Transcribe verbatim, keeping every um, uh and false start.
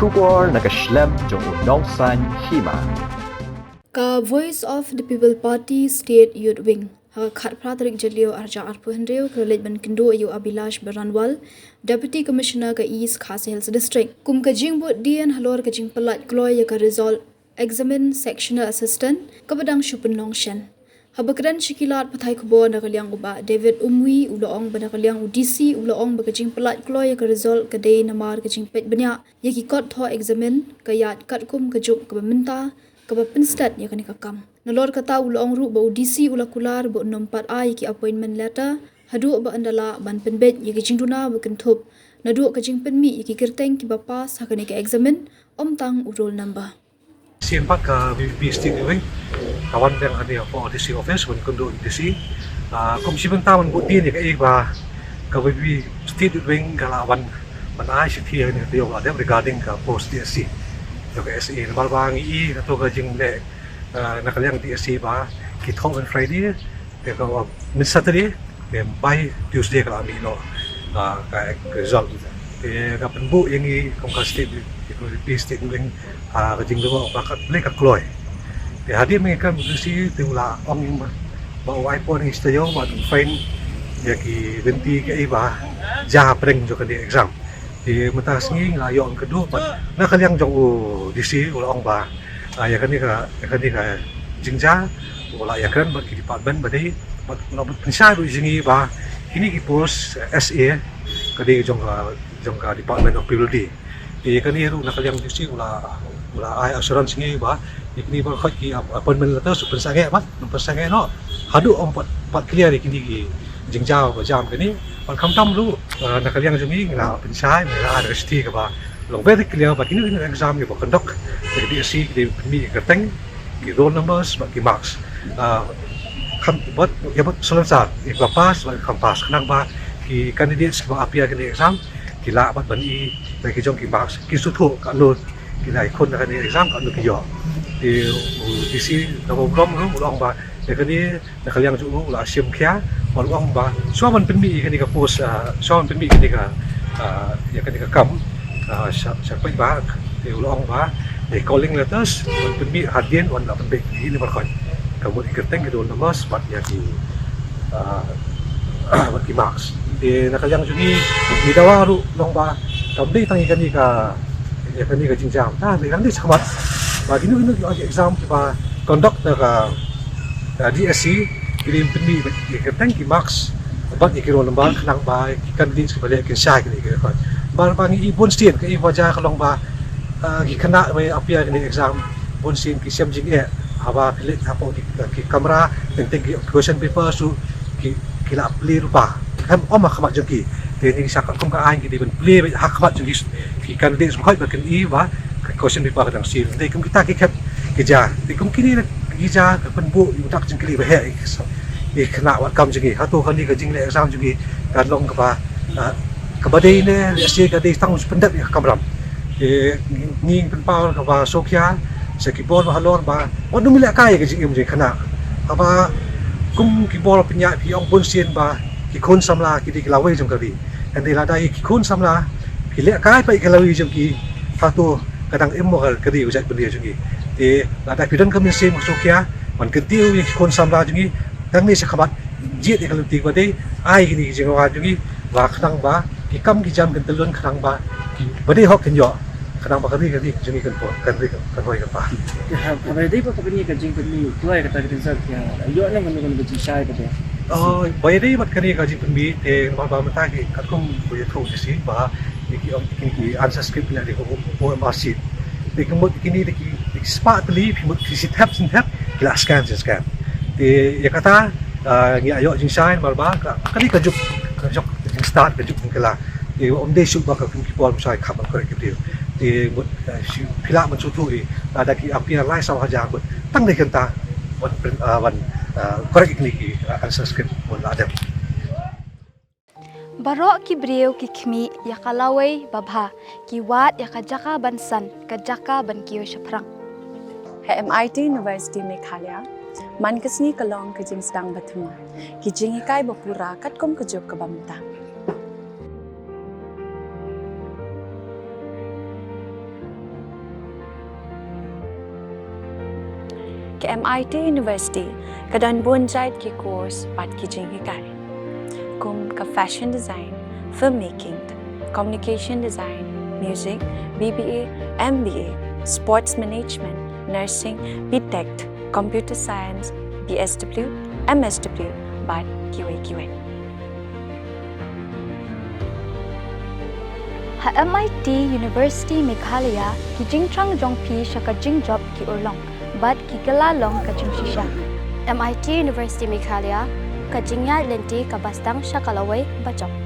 Khubor na ka shlem jong u Nongsaiñ Hima. Ka Voice of the People Party State Youth Wing ha ka khatphra tarik Jylliew arhajar arphew hynriew ka la leit ban kynduh ïa u Abhilash Baranwal, Deputy Commissioner ka East Khasi Hills District, kum ka jingbuddien halor ka jingpyllait kloi ïa ka result examen sectional assistant kaba dang shu pynlong shen. Haba kren sha ki lad pathai khubor na ka liang u Bah David Umwi u la ong ba na ka liang u D C u la ong ba ka jingpyllait kloi ïa ka result ka dei namar ka jingpeit bniah ïa ki kot thoh examen ka ïaid katkum ka juk kaba mynta kaba pynstet ïa kane ka kam. Nalor kata u la ong ruh ba u D C u la kular ba un ym pat ai ïa ki appointment letter haduh ba yn da lah ban pynbeit ïa ki jingduna ba kynthup naduh ka jingpynmih ïa ki kyrteng kiba pass ha kane ka examen, ym tang u roll number. Sien pat ka V P P State Youth Wing ka wan biang hangne hapoh D C office ban kynduh D C. Ah, kum shi bynta ban buddien ïa kaei ba ka V P P State Youth Wing ka la wan ban ai shithi ïa kane ka taïew ba la dep regarding ka post D S C. Ïa ka S A namar ba ngi i kato ka jingleh, ah, na ka liang D S C ba ki thoh on Friday, te ka, uh, mid Saturday, te by Tuesday ka la mih noh, uh, ka, ka result. Te ka pynbuh ïa ngi kum ka state, ïa ka state ring, uh, ka jinglong ba ka leh ka kloi. Te hadien ngi kren bad D C te u la ong ïa ngi ba u ai por ngi shi taïew ba un find ïa ki lynti kiei ba jia hapdeng jong kane exam. Te mynta ka sngi ngi la ïoh kynduh bad na ka liang jong u D C u la ong ba, ah, ïa kane ka, ïa kane ka jingjia u la ïakren bad ki department ba dei bad u la pynshai ruh jong ngi ba kine ki post S A ka dei jong ka, jong ka Department of P W D. Te ïa kane ruh na ka liang D C u la, u la ai assurance jong ngi ba ïa kine baroh ki ap-, appointment letter shu pynsangeh bad ym pynsangeh noh haduh ym pat, pat clear ïa kine ki jingjia ba jam kane. Bad khamtam ruh, eh, na ka liang jong ngi ngi la pynshai, ngi la ai da ka shithi kaba long very clear ba kine, kine exam kiba conduct da ka D S C ki dei pynmih ïa ki kyrteng, ki roll numbers bad ki marks. Ah, kham, bad ïa bad salonsar ïa kiba pass bad kiba kham pass khnang ba ki candidates kiba appear kane exam ki lah bad ban i ba ki jong ki marks ki sngewthuh katno ki la ïakhun na kane exam katno ki ïoh. Te u D C kaba burom ruh u la ong ba ïa kane na ka liang jong u u la shim khia bad u la ong ba shuwa ban pynmih ïa kane ka post, ah, shuwa ban pynmih ïa kane ka, ah, ïa kane ka kam, ah, sha, sha paidbah, te u la ong ba ïa ki calling letters ban pynmih hadien wan la pynbeit ïa ki number khoi. Ka mut ïa ki kyrteng, ki roll numbers bad ïa ki, ah, bad ki marks. Te na ka liang jong ngi ngi dawa ruh long ba kam dei tang ïa kane ka, ïa kane ka jingjia, ta dei tang dei shakhmat ba kino kino ki exam kiba conduct da ka, da D S C ki dei pynmih ïa ki kyrteng, ki marks bad ïa ki roll number khnang ba ki candidates kiba leh kin shai kine ki record. Namar ba ngi i bunsien kaei ba jia ka long ba, ah, ki khynnah ba appear kine exam bunsien ki shem jingeh haba phi leit hapoh ki, ki kamra, teng teng ki question paper shu ki, ki la plie lypa. Em, ym ha khmat jong ki. Te ngi sngewthuh kum ka aiñ ki dei ban plie beit ha khmat jong ki, ki candidates ba hoi ba kin i ba ka question paper ka dang siew. Te kum kita ki khep ki jia. Te kum kine ki jia ka pynbuh ïa u dak jingkylli ba heh ïa ki khynnah wad kam jong ngi. Hato kane ka jingleh exam jong ngi ka long kaba, ah, kaba dei ne lehse ka dei tang pyndep ïa ka kamram. Te ngi, ngi pynpaw kaba sngewkhia sha ki bor ba halor ba wat nym lehkai ïa ka jingim jong ki khynnah. Haba kum ki bor pynïaid phi ong bunsien ba ki khun samla ki dei ki lawei jong ka ri. Hynrei lada ïa ki khun samla ki lehkai pat ïa ka lawei jong ki, hato ka dang im mo ka ri, ka jaitbynriew jong ngi? Te lada phi don ka mynsiem ka sngewkhia ban kyntiew ïa ki khun samla jong ngi, tang ne shakhmat jied ïa ka lynti ba dei, ai kine ki jingrwai jong ngi ba khnang ba ki kam ki jam kin tyllun, khnang ba ki ba dei hok kin ïoh, khnang ba ka ri, ka ri jong ngi kan poi, kan ri kan poi kan pah. Haba ïadei bad kane ka jingpynmih kloi kata ka result, ïa ïoh nang kano kano ka jingshai kata? Oh, ba ïadei bad kane ka jingpynmih te namar ba mynta ki katkum ba ïathuh ki shi ba ki, ki, ki answer script ki la dei ka O M R sheet. Te ka mut kine dei ki, dei ki spah tylli, phi mut phi shi thep shi thep ki la scan shi scan. Te ïa kata, ah, ngi ïoh jingshai namar ba ka, kane ka juk, ka juk jingstad, ka juk jingkylla. Te ym dei shuh ba ka kum ki bor mynshwa kham ban correct ki briew. Te mut, ah, shu phi lah ban sngewthuh ïa lada ki appear lai saw hajar mut tang dei kynta ban print, ah, ban, ah, correct ïa kine ki, ah, answer script mut la dep. Baroh ki briew ki khmih ïa ka lawei babha, ki wad ïa ka jaka ban san, ka jaka ban kiew shaphrang. Ha M I T University Meghalaya, man ka sngi ka long ka jingsdang ba thymmai, ki jinghikai ba pura katkum ka juk kaba mynta. Ka M I T University ka don bun jait ki course bad ki jinghikai, kum ka fashion design, filmmaking, communication design, music, B B A, M B A, sports management, nursing, B Tech, computer science, B S W, M S W bad kiwei kiwei. Ha M I T University Meghalaya, ki jingthrang jong phi sha ka jingjop ki urlong bad ki kylla long ka jingshisha. M I T University Meghalaya, ka jingïaid lynti kaba sdang sha ka lawei bajop.